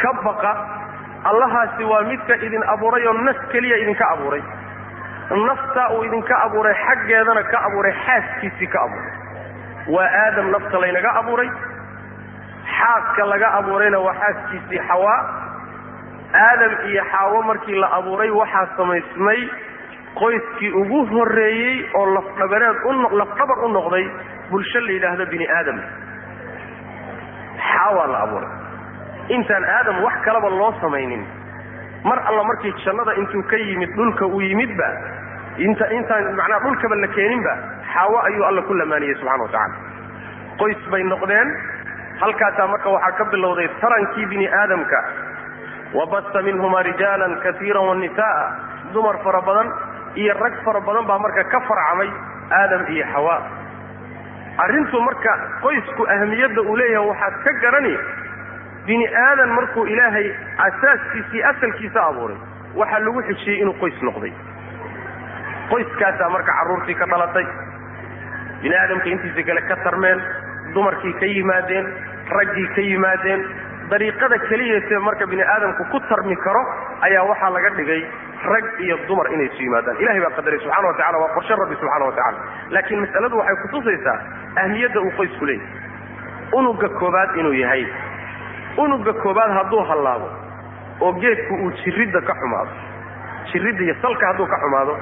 Ka baqa Allahaasi waa midka idin abuuray oo naf keliya idinka abuuray, naftaa uu idinka abuuray xaggeedana ka abuuray, xaaskiisii ka abuuray. Waa Aadam nafta laynaga abuuray, xaaska laga abuurayna waa xaaskiisii Xawaa. Aadam iyo Xaawo markii la abuuray waxaa samaysmay qoyskii ugu horreeyey oo lafdhabareed lafdhabar u noqday bulsho la yidhaahdo bini aadam. Xaawaa la abuuray intaan Aadam wax kalaba loo samaynin. Mar alla markii jannada intuu ka yimid dhulka uu yimidba, intaan macnaha dhulkaba la keeninba, Xaawo ayuu Alla ku lamaaniyey subxana wa tacala. Qoys bay noqdeen. Halkaasaa marka waxaa ka bilowday tarankii bini aadamka. Wabasta minhuma rijaalan kaiira wanisa'a, dumar fara badan iyo rag fara badan baa marka ka farcamay Aadam iyo Xawaa. Arrintu marka qoysku ahmiyadda uu leeyahay waxaad ka garani, bini aadan markuu Ilaahay asaaskiisii asalkiisa abuuray waxaa lagu xijiyey inuu qoys noqday. Qoyskaasaa marka carruurtii ka dhalatay, bini aadamka intiisa kale ka tarmeen, dumarkii ka yimaadeen, raggii ka yimaadeen. Dariiqada keliyase marka bini aadamku ku tarmi karo ayaa waxaa laga dhigay rag iyo dumar inay isu yimaadaan. Ilahay baa qadaray subxana wa tacala, waa qorshe Rabbi subxana wa tacala. Laakiin mas'aladu waxay kutusaysaa ahmiyadda uu qoysku leeyahy, unuga koobaad inuu yahay. Unuga koobaad hadduu hallaabo oo geedku uu jiridda ka xumaado, jiridda iyo salka hadduu ka xumaado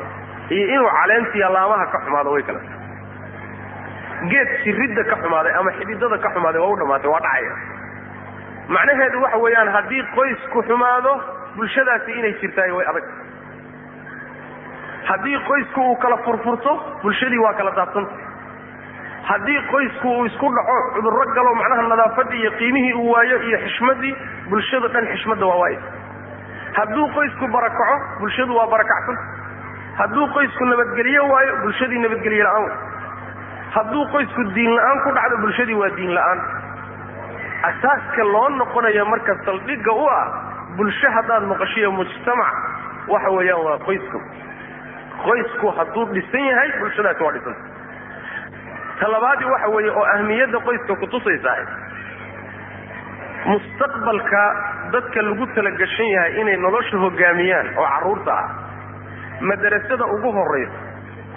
iyo inuu caleentiiyo laamaha ka xumaado way kala tahay. Geed jiridda ka xumaaday ama xididada ka xumaaday waa u dhamaatay, waa dhacaya. Macnaheedu waxa weeyaan haddii qoysku xumaado bulshadaasi inay jirtaay way adag. Haddii qoysku uu kala furfurto bulshadii waa kala daadsanta. Haddii qoysku uu isku dhaco, cudurro galo, macnaha nadaafadii iyo qiimihii uu waayo iyo xishmadii, bulshada dhan xishmadda waa waaysa. Hadduu qoysku barakaco bulshadu waa barakacsanta. Hadduu qoysku nabadgelyo waayo bulshadii nabadgelye la-aan way. Hadduu qoysku diin la-aan ku dhacdo bulshadii waa diin la-aan. Asaaska loo noqonayo marka saldhigga u ah bulsho haddaad maqashiyo mujtamac waxa weeyaan waa qoysku. Qoysku hadduu dhisan yahay bulshadaasi waa dhisanta. Talabaadii waxa weeye oo ahmiyadda qoyska kutusaysaa, mustaqbalka dadka lagu talagashan yahay inay nolosha hogaamiyaan oo carruurta ah, madarasada ugu horraysa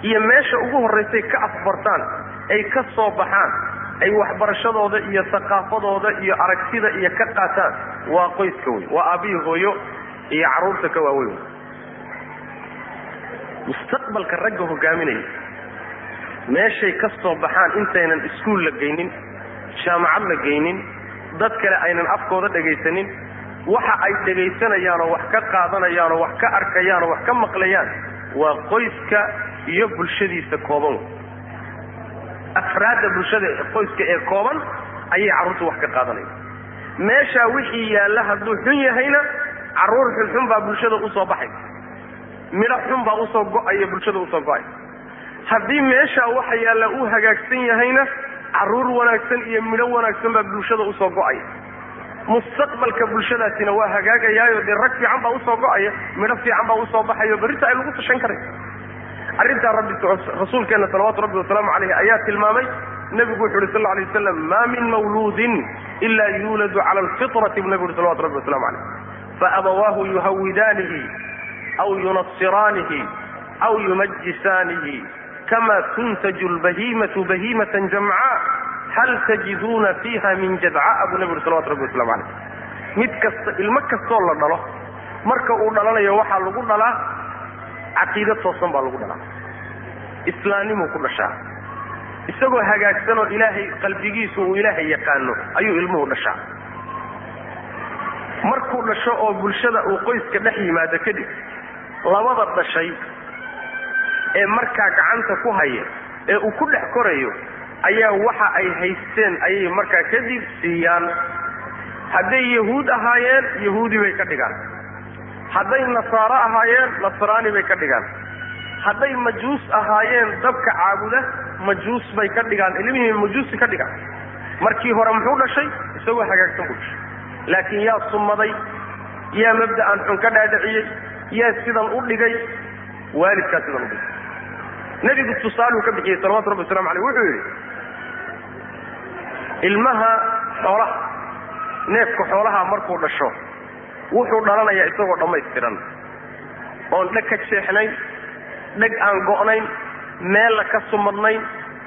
iyo meesha ugu horraysay ka afbartaan, ay ka soo baxaan, ay waxbarashadooda iyo thaqaafadooda iyo aragtida iyo ka qaataan waa qoyska wey, waa aabbihii hooyo iyo carruurta ka waaweyn. Mustaqbalka ragga hogaaminaya meeshay ka soo baxaan intaynan iskuul la geynin, jaamacad la geynin, dad kale aynan afkooda dhegaysanin, waxa ay dhegaysanayaan oo wax ka qaadanayaan oo wax ka arkayaan oo wax ka maqlayaan waa qoyska iyo bulshadiisa kooban. Afraadda bulshada qoyska ee kooban ayay carruurtu wax ka qaadanayaan. Meeshaa wixii yaalla hadduu xun yahayna carruur xunxun baa bulshada usoo baxay, midho xun baa usoo go'aya, bulshada usoo go'ay. Haddii meeshaa waxa yaalla uu hagaagsan yahayna carruur wanaagsan iyo midho wanaagsan baa bulshada usoo go'aya. Mustaqbalka bulshadaasina waa hagaagayaayo, dee rag fiican baa usoo go'aya, midho fiican baa usoo baxayo, berrita ay lagu tashan karay. Arrintaa rabbi rasuulkeenna salawaatu rabbi wasalaamu caleyhi ayaa tilmaamay. Nebigu wuxu uhi sal lla alay waslam, maa min mawluudin ila yuuladu cala alfitrati, buu nebigu uhi salawatu rabbi wasalamu caleyh, faabawaahu yuhawidaanihi aw yunasiraanihi aw yumajisaanihi kama tuntaju lbahiimatu bahiimatan jamcaa hal tajiduuna fiiha min jadcaa, buu nebigu uhi salawatu rabbi waslamu caleyh. Mid kasta, ilmo kastoo la dhalo, marka uu dhalanayo waxaa lagu dhalaa caqiido toosan baa lagu dhalaa, islaamnimuu ku dhashaa, isagoo hagaagsanoo Ilaahay qalbigiisu uu Ilaahay yaqaano ayuu ilmuhu dhashaa. Markuu dhasho oo bulshada uu qoyska dhex yimaado kadib, labada dhashay ee markaa gacanta ku haya ee uu ku dhex korayo ayaa waxa ay haysteen ayay markaa kadib siiyaan. Hadday yahuud ahaayeen yahuudi bay ka dhigaan, hadday nasaaro ahaayeen nasraani bay ka dhigaan, hadday majuus ahaayeen dabka caabuda majuus bay ka dhigaan, ilmihii majuusi ka dhigaan. Markii hore muxuu dhashay? Isagoo hagaagsan buu dhashay, laakiin yaa sumaday, yaa mabda'an xun ka dhaadhiciyey, yaa sidan u dhigay? Waalidkaa sidan u dhigay. Nebigu tusaaluu ka bixiyey salawatu rabbi waslamu aleyh, wuxuu yidhi ilmaha xoolaha Neefka xoolaha markuu dhasho wuxuu dhalanayaa isagoo dhammaystiran, oon dheg ka jeexnayn, dheg aan go'nayn, meella ka sumadnayn,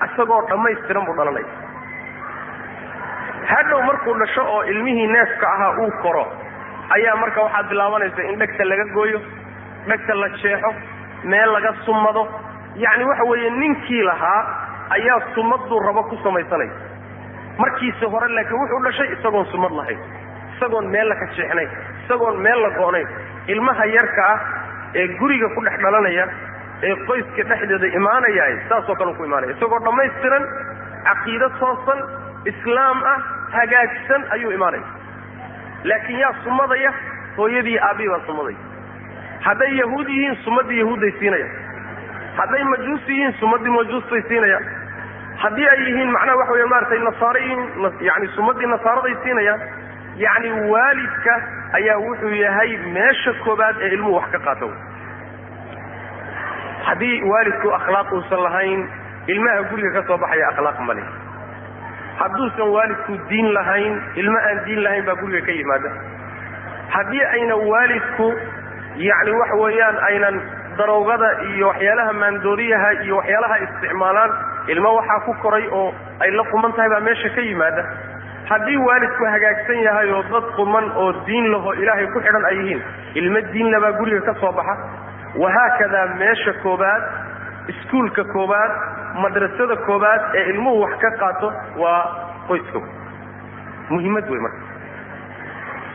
isagoo dhammaystiran buu dhalanaya. Hadhow markuu dhasho oo ilmihii neefka ahaa uu koro, ayaa marka waxaad bilaabanaysa in dhegta laga gooyo, dhegta la jeexo, meel laga sumado. Yacni waxa weeye ninkii lahaa ayaa sumaduu rabo ku samaysanaya markiisa hore, laakiin wuxuu dhashay isagoon sumad lahayn, isagoon meel la ka jeexnayn, isagoon meel la go'nayn. Ilmaha yarka ah ee guriga ku dhex dhalanaya ee qoyska dhexdeeda imaanayaay saasoo kale ku imaanaya, isagoo dhammaystiran, caqiido toosan, islaam ah, hagaagsan ayuu imaanaya. Laakiin yaa sumadaya? Hooyadii aabihii baa sumadaya. Hadday yahuud yihiin sumaddii yahuudday siinayaan, hadday majuus yihiin sumaddii majuustay siinayaan, haddii ay yihiin macnaha waxa weya maaragtay nasaaro yihiin, yani sumaddii nasaaraday siinayaan. Yacni waalidka ayaa wuxuu yahay meesha koobaad ee ilmuhu wax ka qaato. Haddii waalidku akhlaaq uusan lahayn, ilmaha guriga ka soo baxaya akhlaaq ma leh. Hadduusan waalidku diin lahayn, ilmo aan diin lahayn baa guriga ka yimaada. Haddii ayna waalidku yacni waxa weeyaan aynan daroogada iyo waxyaalaha maandooriyaha iyo waxyaalaha isticmaalaan, ilmo waxaa ku koray oo ay la quman tahay baa meesha ka yimaada. Haddii waalidku hagaagsan yahay oo dad quman oo diin laho ilaahay ku xidhan ay yihiin, ilmo diinla baa guriga ka soo baxa. Wahaakadaa meesha koobaad, iskuulka koobaad, madrasada koobaad ee ilmuhu wax ka qaato waa qoyska. Muhiimad wey marka.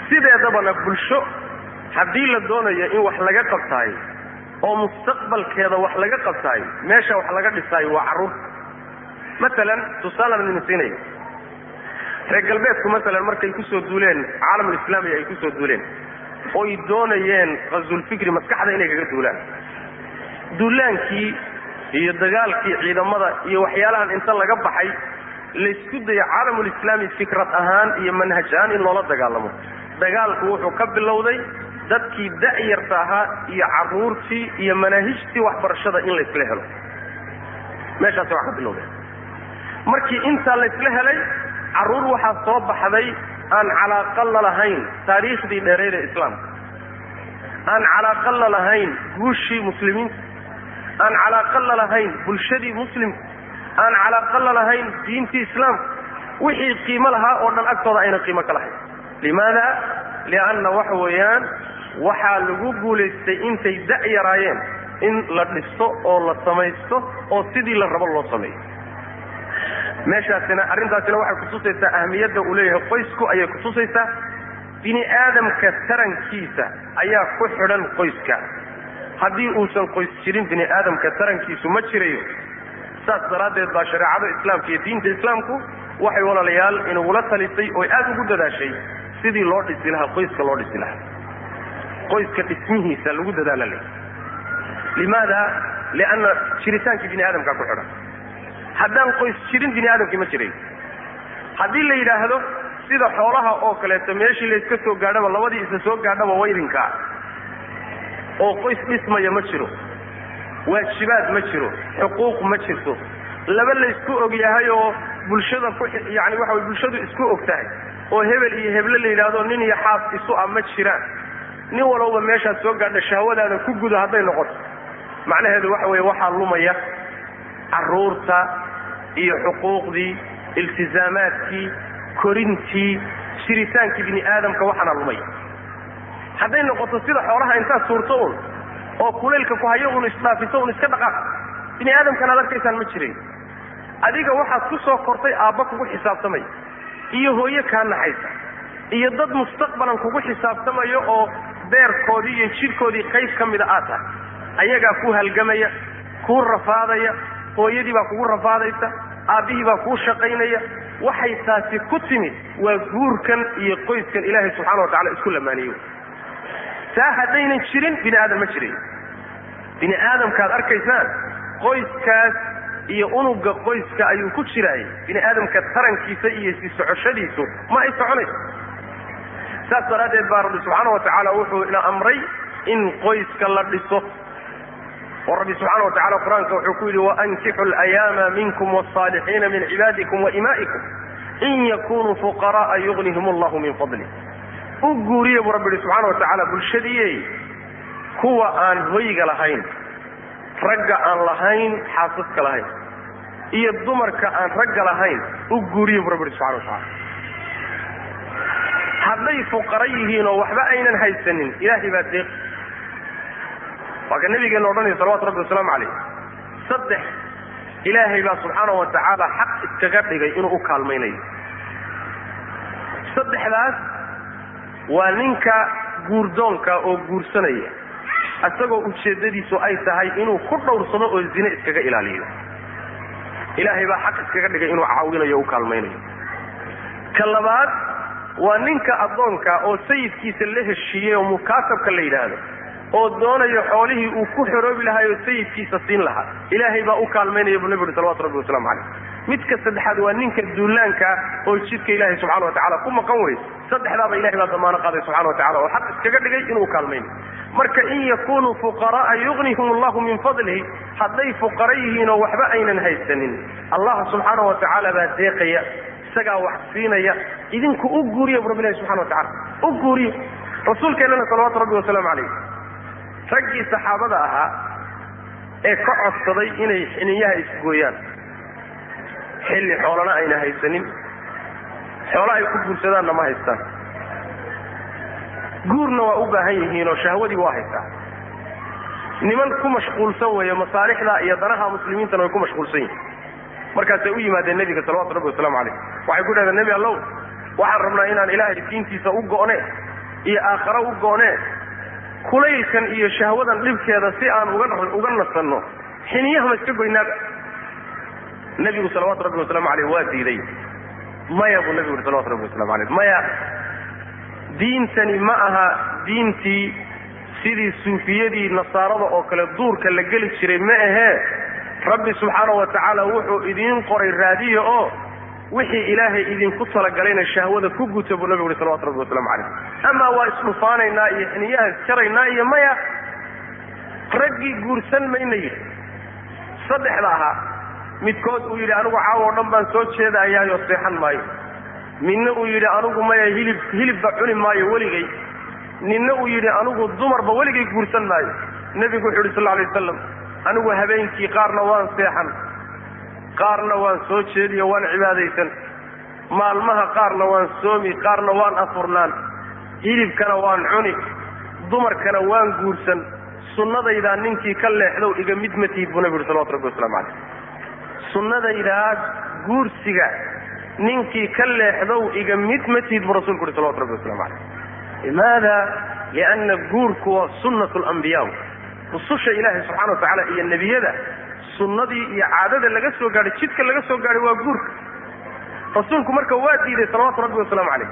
Sideedabana bulsho haddii la doonayo in wax laga qabtaayo oo mustaqbalkeeda wax laga qabtaayo, meesha wax laga dhisaayo waa carruurta. Masalan tusaalaan idin siinaya, reer galbeedku masalan markay kusoo duuleen caalamulislaami, ay kusoo duuleen oy doonayeen qazulfikri, maskaxda inay kaga duulaan, duulaankii iyo dagaalkii ciidamada iyo waxyaalahan inta laga baxay, laysku daya caalamulislaami fikrad ahaan iyo manhaj ahaan in loola dagaalamo. Dagaalku wuxuu ka bilowday dadkii da'yarta ahaa iyo carruurtii iyo manaahijtii waxbarashada in laysla helo. Meeshaasi wax ka bilowday. Markii intaa laysla helay, carruur waxaa soo baxday aan calaaqa la lahayn taariikhdii dheereyd ee islaamka, aan calaaqa la lahayn guushii muslimiinta, aan calaaqa la lahayn bulshadii muslimka, aan calaaqa la lahayn diintii islaamka. Wixii qiimo lahaa oo dhan agtooda ayna qiimo ka lahayn. Limaada? Lianna waxa weeyaan waxaa lagu guulaystay intay da'yaraayeen in la dhisto oo la samaysto oo sidii la rabo loo sameeyo. Meeshaasina arrintaasina waxay kutusaysaa ahmiyadda uu leeyahay qoysku, ayay kutusaysaa. Bini aadamka tarankiisa ayaa ku xidhan qoyska. Haddii uusan qoys jirin, bini aadamka tarankiisu ma jirayo. Saas daraaddeed baa shareecada islaamka iyo diinta islaamku waxay walaalayaal inagula talisay oy aada ugu dadaashay sidii loo dhisi lahaa qoyska, loo dhisi lahaa qoyska, dhismihiisa lagu dadaala leh. Limaada? Lianna jiritaankii bini aadamkaa ku xidhan. Haddaan qoys jirin, bini aadamkii ma jirayo. Haddii la yidhaahdo sida xoolaha oo kaleeto, meeshii layska soo gaadhaba, labadii isa soo gaadhaba waydinkaa, oo qoys dhismaya ma jiro, waajibaad ma jiro, xuquuq ma jirto, laba laysku og yahay oo bulshada ku yani waxa way bulshadu isku og tahay oo hebel iyo heble la yidhaahdo, nin iyo xaas isu ah ma jiraan, nin walowba meeshaad soo gaadha shahwadaada ku guda hadday noqoto, macnaheedu waxa weeye waxaa lumaya carruurta iyo xuquuqdii, iltizaamaadkii, korintii, jiritaankii bini aadamka waxaana lumaya. Hadday noqoto sida xoolaha intaad suurto un oo kulaylka ku hayo un isdhaafiso un iska dhaqaaq, bini aadamkan aad arkaysaan ma jirayn. Adiga waxaad ku soo kortay aabba kugu xisaabtamaya iyo hooyo kaa naxaysa iyo dad mustaqbalan kugu xisaabtamayo oo beerkoodii iyo jidhkoodii qayb ka mida aad tahay. Ayagaa kuu halgamaya, kuu rafaadaya, hooyadii baa kugu rafaadaysa, aabbihii baa kuu shaqaynaya. Waxay taasi ku timid waa guurkan iyo qoyskan ilaahay subxana wa tacala isku lamaaniyo. Taa haddaynan jirin, bini aadam ma jirayo. Bini aadamkaad arkaysaan qoyskaas iyo unugga qoyska ayuu ku jiraayay. Bini aadamka tarankiisa iyo si socoshadiisu ma ay soconayso. Saas daraaddeed baa rabbi subxaana wa tacaala wuxuu ina amray in qoyska la dhiso, oo rabbi subxaana wa tacala qur-aanka wuxuu ku yidhi: "Waankixu alayaama minkum wasaalixiina min cibaadikum waimaa'ikum In yakunuu fuqara'a yughnihim allahu min fadlih. U guuriya buu rabbi yihi subxaana wa tacaala bulshadiiyey kuwa aan hoyga lahayn, ragga aan lahayn, xaasaska lahayn, iyo dumarka aan ragga lahayn u guuriya buu rabbi yihi subxana wa tacala. Hadday fuqara yihiin oo waxba aynan haysanin, ilaahay baa deeq. Waa ka nabigeena odhanaya salawatu rabbi wasalaamu calayh, saddex ilaahay baa subxaana wa tacaala xaq iskaga dhigay inuu u kaalmaynayo. Saddexdaas waa ninka guurdoonka oo guursanaya isagoo ujeeddadiisu ay tahay inuu ku dhowrsado oo zine iskaga ilaaliyo, ilaahay baa xaq iskaga dhigay inuu caawinayo o u kaalmaynayo. Ka labaad waa ninka addoonka oo sayidkiisa la heshiiyey oo mukaatabka la yidhaahdo, oo doonayo xoolihii uu ku xoroobi lahaay oo sayidkiisa siin lahaa, ilaahay baa u kaalmaynaya buu nabi uri salawatu rabbi waslamu calayh. Midka saddexaad waa ninka duulaanka oo jidka ilaahay subxana wa tacala ku maqan wey. Saddexdaaba ilahay baa damaano qaaday subxana wa tacala oo xaq iskaga dhigay inuu kaalmaynayo. Marka in yakunuu fuqara'a yughnihum allahu min fadlihi, hadday fuqara yihiin oo waxba aynan haysanin, allah subxaana wa tacaala baa deeqaya, isagaa wax siinaya, idinku u guuriya bu rabbi ilahi subxana wa tacala, u guuriya. Rasuulkeennana salawaatu rabbi wasalaamu calayh raggii saxaabada ahaa ee ka codsaday inay xiniyaha isgooyaan xilli xoolana ayna haysanin, xoolo ay ku guursadaanna ma haystaan, guurna waa u baahan yihiinoo shahwadii waa haystaa, niman ku mashquulsan weeye masaalixda iyo danaha muslimiintana way ku mashquulsan yihiin. Markaasay u yimaadeen nebiga salawatu rabbi wasalaamu calayh, waxay ku dhahdeen nebi allow, waxaan rabnaa inaan ilaahay diintiisa u go'ne iyo aakharo u go'ne, kulaylkan iyo shahwadan dhibkeeda si aan uga nasanno xiniyaha ma iska goynaaba. Nebigu salawaatu rabbi wasalaamu caleyh waa diiday. Maya buu nebigu yuri salawatu rabbi waslamu caleyh, maya, diintani ma aha diintii sidii suufiyadii nasaarada oo kale duurka la geli jiray ma ahee. Rabbi subxaana wa tacaala wuxuu idiin qoray raadiya oo wixii ilaahay idinku talagalayna shahwada ku guta buu nabigu yuri salawatu rabbi waslamu caleyh. Amaa waa isdhufaanaynaa iyo xiniyaha isjaraynaa iyo maya, raggii guursan mayna yidhi. Saddexda ahaa midkood uu yidhi anigu caawo o dhan baan soo jeedayaayo seexan maayo, midna uu yidhi anigu maya hilibba cuni maayo weligay, ninna uu yidhi anigu dumarba weligay guursan maayo. Nebigu wuxuu yidhi sal lla alay wasalam, anigu habeenkii qaarna waan seexan, qaarna waan soo jeediyo waan cibaadaysan, maalmaha qaarna waan soomi, qaarna waan afurnaan, hilibkana waan cuni, dumarkana waan guursan, sunnadaydaa ninkii ka leexdow iga mid ma tihid buu nabigu yuri salawatu rabbi waslamu caleyh. Sunnadaydaa guursiga ninkii ka leexdow iga mid ma tihid buu rasulku yuri salawatu rabbi waslamu caleyh. Limaada? Lianna guurku waa sunnatu alambiyaa, rususha ilaahay subxana wa tacaala iyo nebiyada sunnadii iyo caadada laga soo gaadhay, jidka laga soo gaadhay waa guurka. Rasuulku marka waa diiday salawaatu rabbi wasalaamu caleyh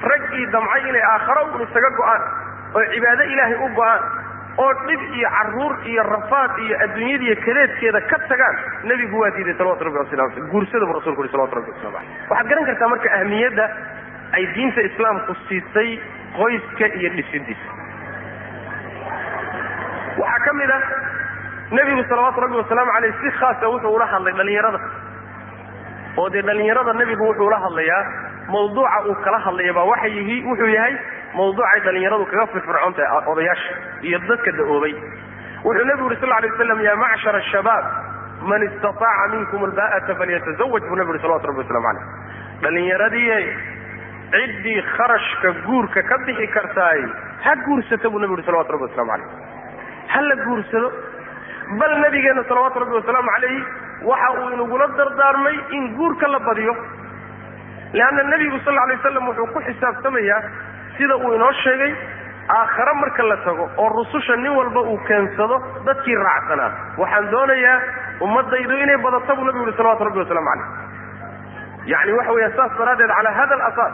raggii damcay inay aakharo un isaga go'aan oo cibaado ilaahay u go'aan oo dhib iyo carruur iyo rafaad iyo adduunyadiiyo kadeedkeeda ka tagaan, nebigu waa diiday salawatu rabbi wasalam aleyh. Guursada buu rasulku yuri salawatu rabbi waslamu caleyh. Waxaad garan kartaa marka ahmiyadda ay diinta islaamku siisay qoyska iyo dhisidiisa. Waxaa ka mid ah nebigu salawaatu rabbi wasalaamu caleyh si khaasa wuxuu ula hadlay dhallinyarada, oo dee dhallinyarada nebigu wuxuu ula hadlayaa mawduuca uu kala hadlaya baa waxay wuxuu yahay mawduucay dhallinyaradu kaga firfircoon tahay odayaasha iyo dadka da-oobay. Wuxuu nebigu yuri sal lla alay waslam, yaa macshara ashabaab man istataaca minkum albaa'ata falyatazawaj buu nebigu yuri salawatu rabbi waslamu caleyh. Dhallinyaradii ciddii kharashka guurka ka bixi kartaay ha guursata buu nebigu yuri salawatu rabbi waslamu caleyh, ha la guursado. Bal nabigeenna salawaatu rabbi wasalaamu calayh waxa uu inagula dardaarmay in guurka la badiyo, leanna nebigu sal lla alay waslam wuxuu ku xisaabtamayaa sida uu inoo sheegay aakhare marka la tago oo rususha nin walba uu keensado dadkii raacsanaa, waxaan doonayaa ummadaydu inay badato buu nabigu yuri salawatu rabbi waslamu caleyh. Yacni waxa weeya saas daraaddeed calaa hada alasaas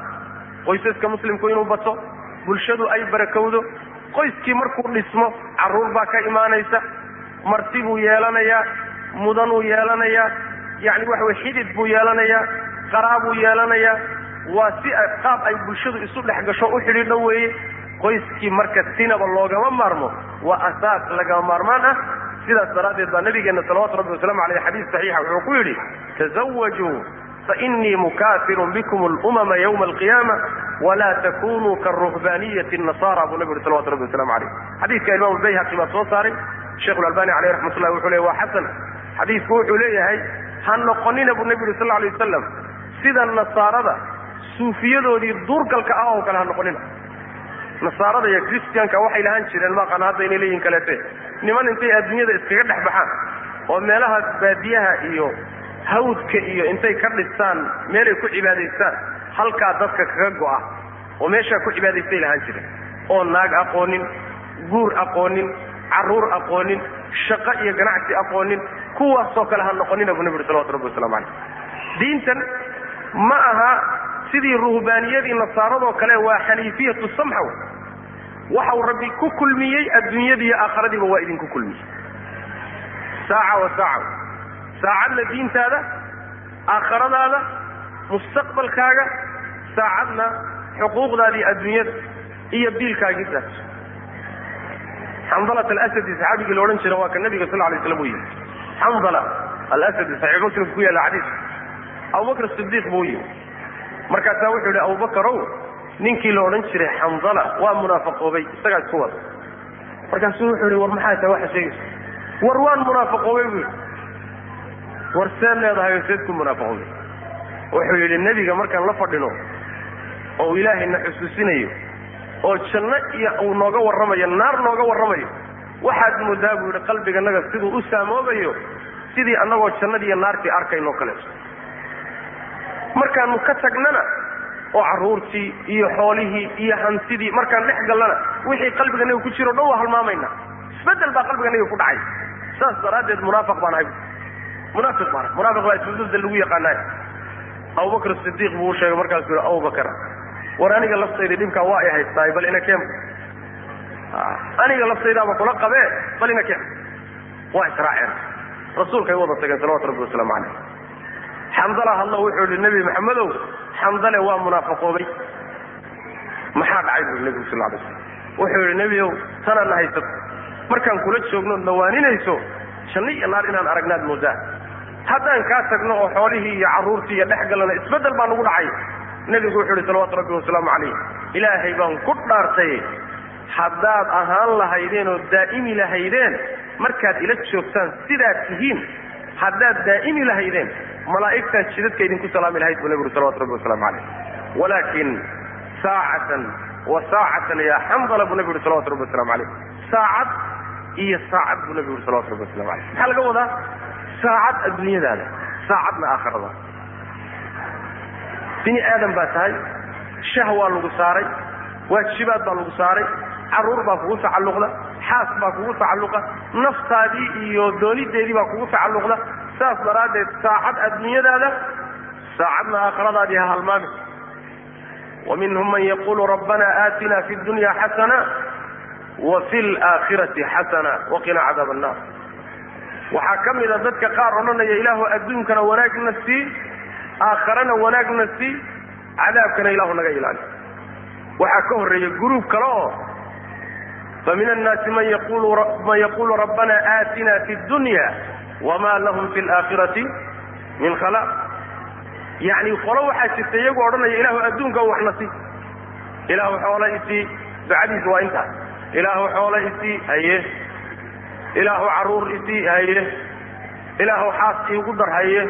qoysaska muslimku inuu bato, bulshadu ay barakowdo, qoyskii markuu dhismo carruur baa ka imaanaysa, marti buu yeelanayaa, mudanuu yeelanayaa, yacni waxa weye xidid buu yeelanayaa, qaraabuu yeelanayaa, waa si qaab ay bulshadu isu dhex gasho u xidhiidho weeye. Qoyskii marka sinaba loogama maarmo, waa asaas lagama maarmaan ah. Sidaas daraaddeed baa nabigeenna salawaatu rabbi wasalamu aleyh xadiis saxiixa wuxuu ku yidhi tazawajuu Fainii mukaafirun bikum alumama yawma alqiyaama walaa takunuu karuhbaaniyati nasara, buu nabi uri salawatu rabbi wasalamu calayh. Xadiidka imaam albayhaqi baa soo saaray. Sheikh alalbani caleyh raxmat ullahi wuxuu leey waa xasan. Xadiidku wuxuu leeyahay ha noqonina, buu nabi yuri sal alay wasalam, sida nasaarada suufiyadoodii duurgalka ah oo kale ha noqonina. Nasaarada iyo christianka waxay lahaan jireen, maaqaan hadda inay leeyihin kaleete, niman intay adduunyada iskaga dhex baxaan oo meelaha baadiyaha iyo hawdka iyo intay ka dhistaan meelay ku cibaadaystaan, halkaa dadka kaga go'a oo meeshaa ku cibaadaystay lahaan jireen, oo naag aqoonin, guur aqoonin, carruur aqoonin, shaqo iyo ganacsi aqoonin. Kuwaasoo kale ha noqonina, buu nabi uri salawatu rabbi wasalamu calayh. Diintan ma aha sidii ruhbaaniyadii nasaaradoo kale, waa xaniifiyatu samxa. Waxau rabbi ku kulmiyey adduunyadii iyo aakharadiiba waa idinku kulmiyey. Saaca wa saaca, saacadna diintaada, aakhiradaada, mustaqbalkaaga, saacadna xuquuqdaadii adduunyada iyo biilkaagii raadso. Xandalat alasadi saxaabigii la odhan jira waa ka nabiga sal lay slam u yimi. Xandala alasadi, saxiix Muslimka ku yaalla xadiiska, Abubakr Sidiiq buu u yimi. Markaasaa wuxuu yidhi, Abubakarow, ninkii la odhan jiray Xandala waa munaafaqoobay, isagaa isku wada. Markaasuu wuxuu yihi, war maxaa tahay waxa sheegaysa? War waan munaafaqoobay, buu yidhi. War seed leedahay oo seed ku munaafaqoobay? Wuxuu yidhi, nebiga markaan la fadhino oo ilaahayna xusuusinayo oo janno iyo uu nooga warramayo, naar nooga warramayo, waxaad moodaa, buu yidhi, qalbiganaga siduu u saamoobayo sidii annagoo jannadii iyo naartii arkaynoo kaleeto. Markaanu ka tagnana oo carruurtii iyo xoolihii iyo hantidii markaan dhex gallana, wixii qalbiganaga ku jiro dhan waa halmaamayna, isbeddel baa qalbiganaga ku dhacay. Saas daraaddeed munaafiq baan ahay, munaafiq baan ahay. Munaafiq baa isbedbedel lagu yaqaanaay. Abubakr Sidiiq buu u sheegay. Markaasuu yihi, Abubakar, war aniga laftayda dhibkaa waa i haystaay, bal ina keen. Aniga laftaydaaba kula qabee, bal ina keen. Waa israaceen, rasuulkay wada tageen salawatu rabbi wasalaamu calayh. Xandala hadlo, wuxuu yihi, Nebi Maxamedow, Xandale waa munaafaqoobay. Maxaa dhacay, bui nebigu sal lay slam. Wuxuu yidhi, nebiyow, tanaadna haysato, markaan kula joogno ood nawaaninayso janno iyo naar inaan aragnaad moodaa. Haddaan kaa tagno oo xoolihii iyo carruurtii iyo dhex gallana, isbeddel baa nagu dhacay. Nebigu wuxuu yidhi salawaatu rabbi wasalaamu calayh, ilaahay baan ku dhaartay, haddaad ahaan lahaydeen oo daa'imi lahaydeen markaad ila joogtaan sidaad tihiin, haddaad daa'imi lahaydeen, malaa'igtaan jidadka idinku salaami lahayd, buu nebigu salawatu rabbi wasalaamu calayh. Walaakin saacatan wa saacatan yaa Xandala, buu nebigu yuri salawatu rabbi wasalamu calayh. Saacad iyo saacad, buu nebigu yuri salawatu rabbi waslamu calayh. Maxaa laga wadaa? Saacad adduunyadaada, saacadna aakhirada. Bini aadam baa tahay, shahwaa lagu saaray, waajibaad baa lagu saaray, carruur baa kugu tacalluqda, xaas baa kugu tacalluqa, naftaadii iyo doonideedii baa kugu tacalluqda. Saas daraaddeed saacad adduunyadaada, saacadna aakhiradaadii ha halmaami. Wa minhum man yaqulu rabbana aatina fi dunya xasana wa fi laakhirati xasana waqina cadaab annar. Waxaa ka mida dadka qaar odhanaya, ilaahu adduunkana wanaagna sii, aakharana wanaagna sii, cadaabkana ilaahu naga ilaali. Waxaa ka horreeya guruub kale oo fa min annaasi man yaqulu rabbana aatina fi dunya wama lahum fi laakhirati min khalaq. Yacni qolo waxaa jirta iyagu odhanaya, ilaahu adduunka waxna sii, ilaahu xoola isii. Ducadiisu waa intaas: ilaahu xoola isii, haye; ilaahu carruur isii, haye; ilaahu xaas iigu dar, haye;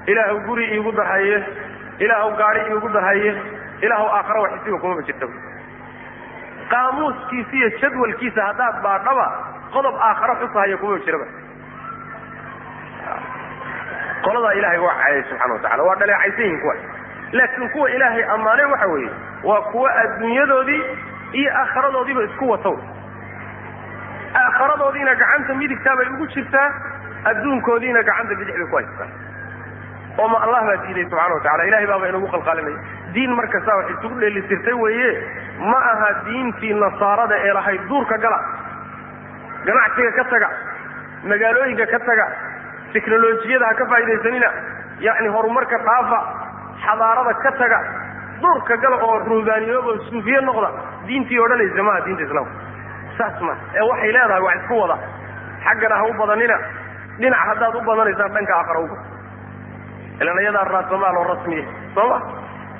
ilaahu guri iigu dar, haye; ilaahu gaari iigu dar, haye; ilaahu aakhara wax isiiba kumaba jirta. Qaamuuskiisa iyo jadwalkiisa haddaad baadhaba, qodob aakhara xusahaya kumaba jiraba. Qoladaa ilaahay waa caayay subxana wa tacala, waa dhaleecaysan yihin kuwa. Laakiin kuwa ilaahay ammaanay waxa weeye waa kuwa adduunyadoodii iyo aakharadoodiiba isku watow. Aakharadoodiina gacanta midigtaa bay ugu jirtaa, adduunkoodiina gacanta bidix bay ku haystaa. Oo ma Allah baa diiday subxana wa tacala? Ilahay baaba inagu qalqaalinaya. Diin markasta wax isugu dheelitirtay weeye. Ma aha diintii nasaarada ee lahayd duurka gala, ganacsiga ka taga, magaalooyinka ka taga, teknolojiyada ha ka faa'idaysanina, yacni horumarka dhaafa, xadaarada ka taga, duurka gala oo ruubaaniyooba oo suufiye noqda. Diintii odhanaysa maaha diinta islaamka saas ma ee. Waxay leedahay wax isku wada, xaggana ha u badanina, dhinac haddaad u badanaysaan dhanka aakhara uga. Ilan iyadaa raasamaal oo rasmiya, sooma?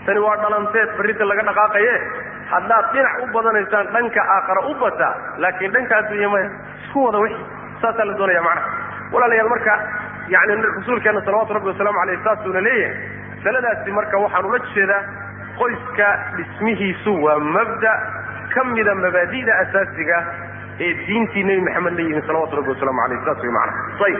Tani waa dhalanteed berrita laga dhaqaaqaye. Haddaad dhinac u badanaysaan, dhanka aakhara u bataa, laakiin dhanka adduunya maya, isku wada wixi saasaa la doonaya macnaha. Walaalayaal, marka yani rasuulkeena salawatu rabbi wasalaamu aleyh saasuuna leeyahay. Masaladaasi marka waxaan ula jeedaa, qoyska dhismihiisu waa mabda ka mida mabaadi'da asaasiga ee diintii Nebi Maxamed la yimi salawatu rabbi wasalaamu aleyh, saas way macnaha. Ayib.